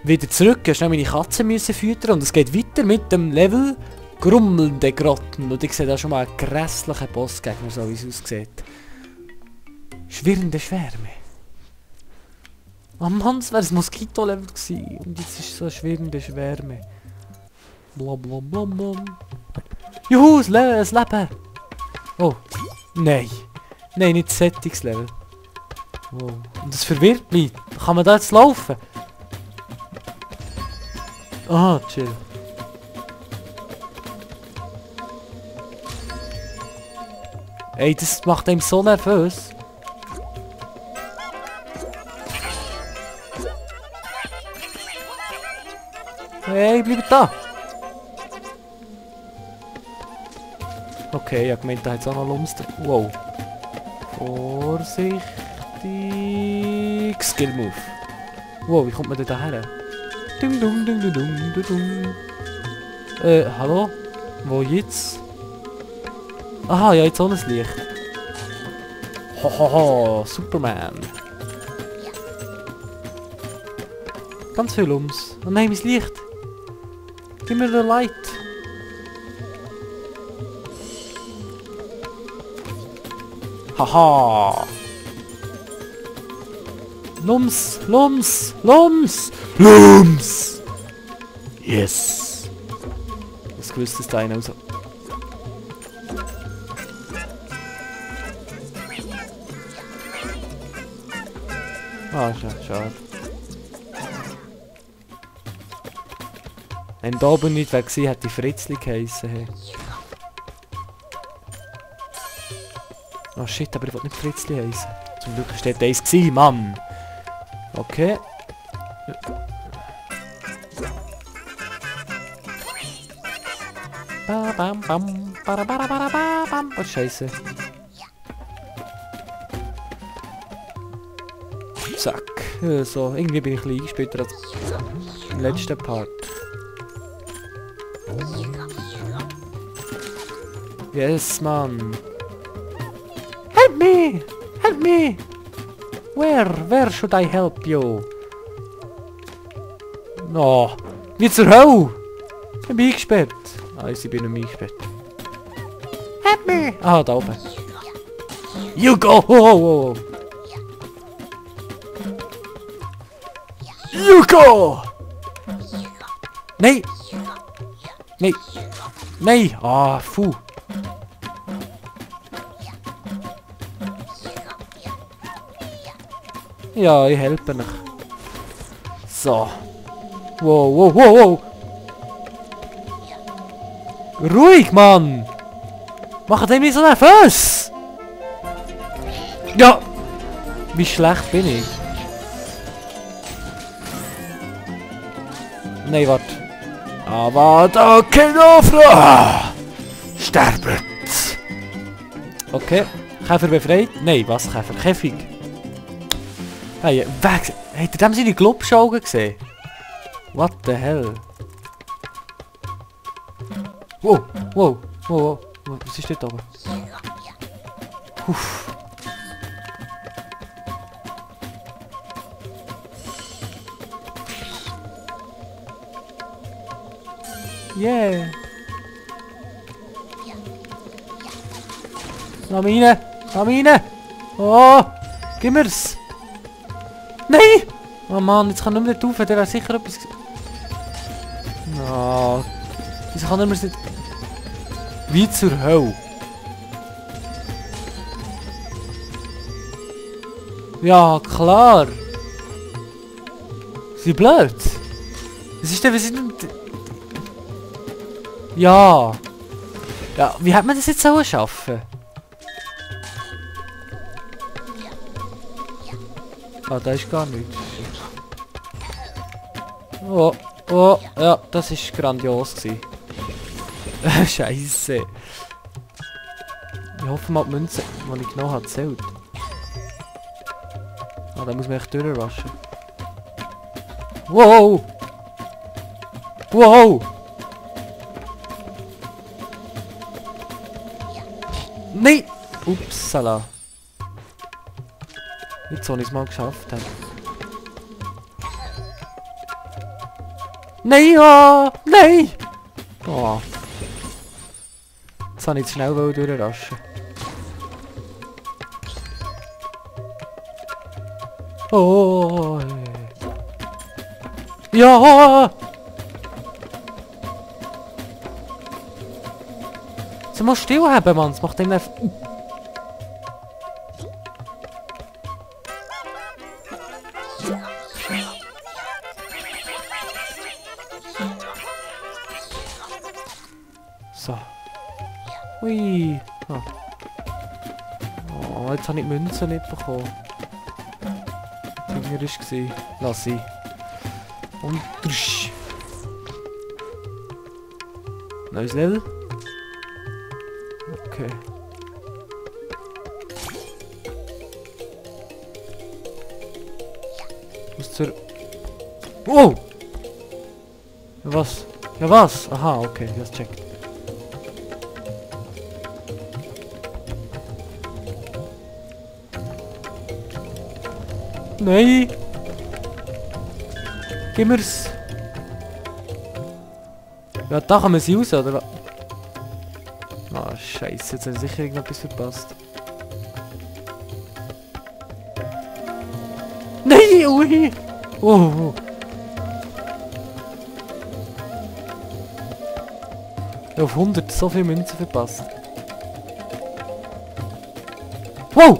wieder zurück. Ich musste meine Katze müssen füttern und es geht weiter mit dem Level grummelnde Grotten. Und ich sehe da schon mal einen grässlichen Bossgegner, so wie es aussieht. Schwirrende Schwärme. Oh Mann, das wäre ein Moskito-Level gewesen. Und jetzt ist so schwirrende Schwärme. Blablabla. Juhu, ein Leben! Oh, nein. Nein, nicht Settings-Level. Oh. Und das verwirrt mich. Kann man da jetzt laufen? Ah, chill. Ey, das macht einem so nervös. Hey, bleib da! Okay, ich gemeint, da hat es auch noch Lums. Wow. Vorsichtig. Skill Move. Wow, wie kommt man denn da her? Dum dum dum dum dum dum. Hallo? Wo jetzt? Aha, ja, jetzt auch ein Licht. Hohoho, Superman. Ganz viel Lums. Oh nein, mein Licht. Gib mir the light. Haha. Lums, Lums, Lums, Lums. Yes. Das gewusst, dass da einer raus. Ah, schade. Wenn da oben nicht weg war, hätte ich Fritzli geheissen. Hey. Oh shit, aber ich wollte nicht Fritzli heißen. Zum Glück steht eins gewesen, Mann. Okay. Oh Scheiße. Zack. So, irgendwie bin ich ein bisschen eingespielter als im letzten Part. Yes, man. Help me! Help me! Where should I help you? No. Wie zur Hölle! Ich bin eingesperrt. Ah, ich bin nicht eingesperrt. Help me! Ah, da oben. You go! Oh. You go! Nein! Nein! Nein! Ah, puh! Ja, ich helfe euch. So. Wow. Ruhig, Mann! Macht dem nicht so nervös! Ja! Wie schlecht bin ich? Nein, warte. Aber da Kinofra! Sterbet! Okay. Käfer befreit? Nein, was Käfer? Käfig. Hey, weg! Habt ihr dem seine Glubschaugen gesehen? What the hell? Wow. Was ist dort oben? Uff. Yeah! Lass mich rein! Oh! Gib mir's! Nein! Oh Mann, jetzt kann ich nicht mehr rauf, der wäre sicher etwas... No. Wieso kann er mir's nicht... Wie zur Hölle? Ja, klar! Sie blöd! Was ist denn... Ja! Ja, wie hat man das jetzt so schaffen? Ah, da ist gar nichts. Oh, ja, das ist grandios gewesen. Scheiße. Ich hoffe mal, die Münze, die ich genommen habe, zählt. Ah, da muss man echt durchwaschen. Wow! Nein! Upsala. Jetzt soll ich es mal geschafft haben. Nein, oh, nein! Oh. Jetzt habe ich zu schnell durchraschen. Oh. Ja! Sie muss still haben, Mann. Das macht den Nerv. So. Ui. Oh. Oh, jetzt habe ich die Münze nicht bekommen. Die war. Lass sie. Und drsch. Neues Level. Okay. Muss zur... Wow! Ja, was? Ja, was? Aha, okay, das checkt. Nein! Gib mir's! Ja, da kann man sie raus, oder was? Ah, scheiße, jetzt habe ich sicher irgendetwas verpasst. Nein, ui! Oh! Ich habe auf 100 so viele Münzen verpasst. Wow!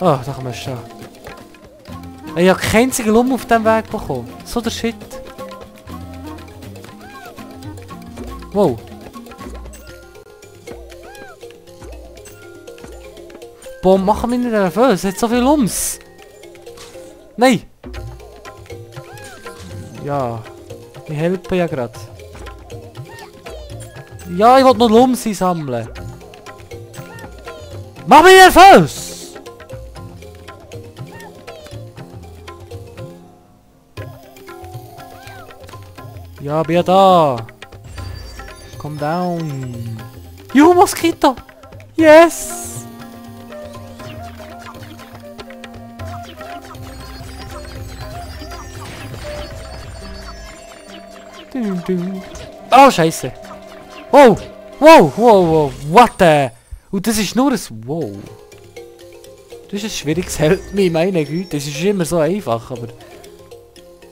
Ah, da kann man schon. Ich habe keinen einzigen Lump auf diesem Weg bekommen. So der Shit. Wow. Boah, mach mich nicht nervös. Es hat so viel Lumps. Nein. Ja. Ich helfe ja gerade. Ja, ich will noch Lumps sammeln. Mach mich nervös! Ja, bin ja da. Calm down. Juhu, Moskito! Yes! Oh, scheiße. Wow! Wow, wow, wow. What the? Und das ist nur ein Wow. Das ist ein schwieriges Help me, meine Güte. Das ist immer so einfach, aber...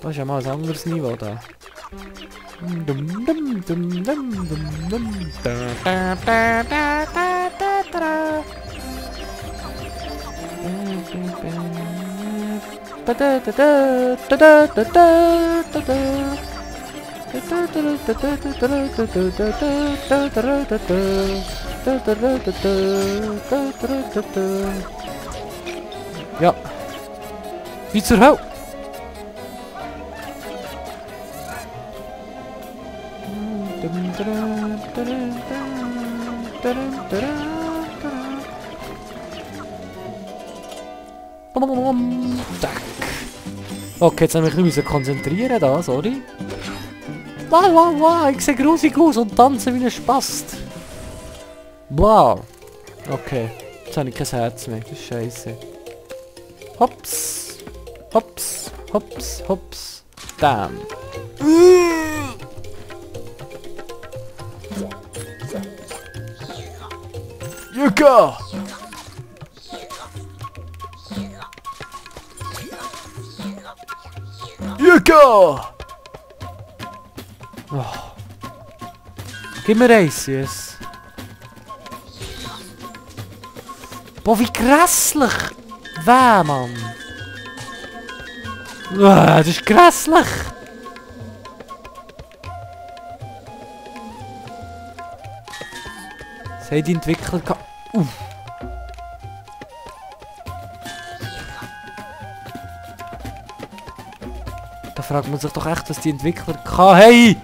Das ist ja mal ein anderes Niveau da. Ja. Wie zur Hölle? Okay, jetzt müssen wir uns konzentrieren da, sorry. Wow, wow, wow, ich sehe grusig aus und tanze wie ein Spast. Wow. Okay, jetzt habe ich kein Herz mehr, das ist scheiße. Hops. Hops, hops, hops. Damn. Yuka! Yuka! Oh. Gib mir eins, yes. Boah, wie grässlich! Weh, Mann! Das ist grässlich! Das haben die Entwickler gehabt. Da fragt man sich doch echt, was die Entwickler gehabt haben.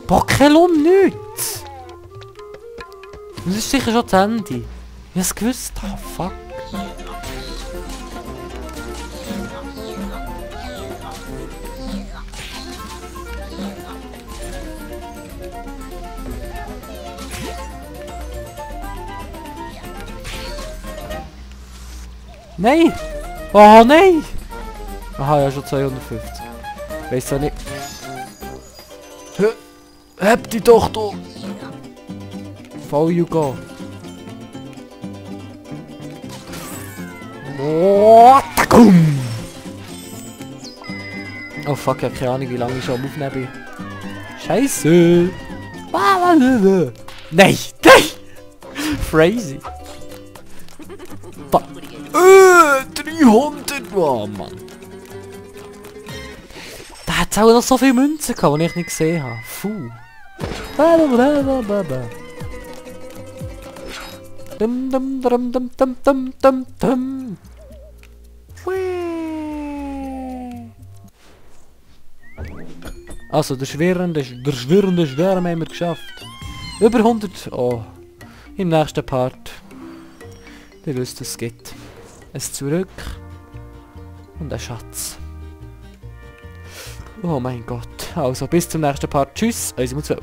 Boah, kein Lump, nichts! Das ist sicher schon das Ende. Ich hab's gewusst. Oh, fuck. Nein! Oh nein! Aha, ja, schon 250. Weiss auch nicht. Hab die doch, du! Voll you go. Oh fuck, ich hab keine Ahnung, wie lange ich schon am Aufnehmen bin. Scheiße! Nein! Nein! Crazy! 300! Oh Mann! Da hat es auch noch so viele Münzen gehabt, die ich nicht gesehen habe. Puh! Dum dum dum dum dum dum dum dum. Also, der schwirrende Schwärme haben wir geschafft. Über 100. Oh. Im nächsten Part. Ihr wisst, es gibt. Ein Zurück. Und ein Schatz. Oh mein Gott. Also, bis zum nächsten Part. Tschüss, 1 12.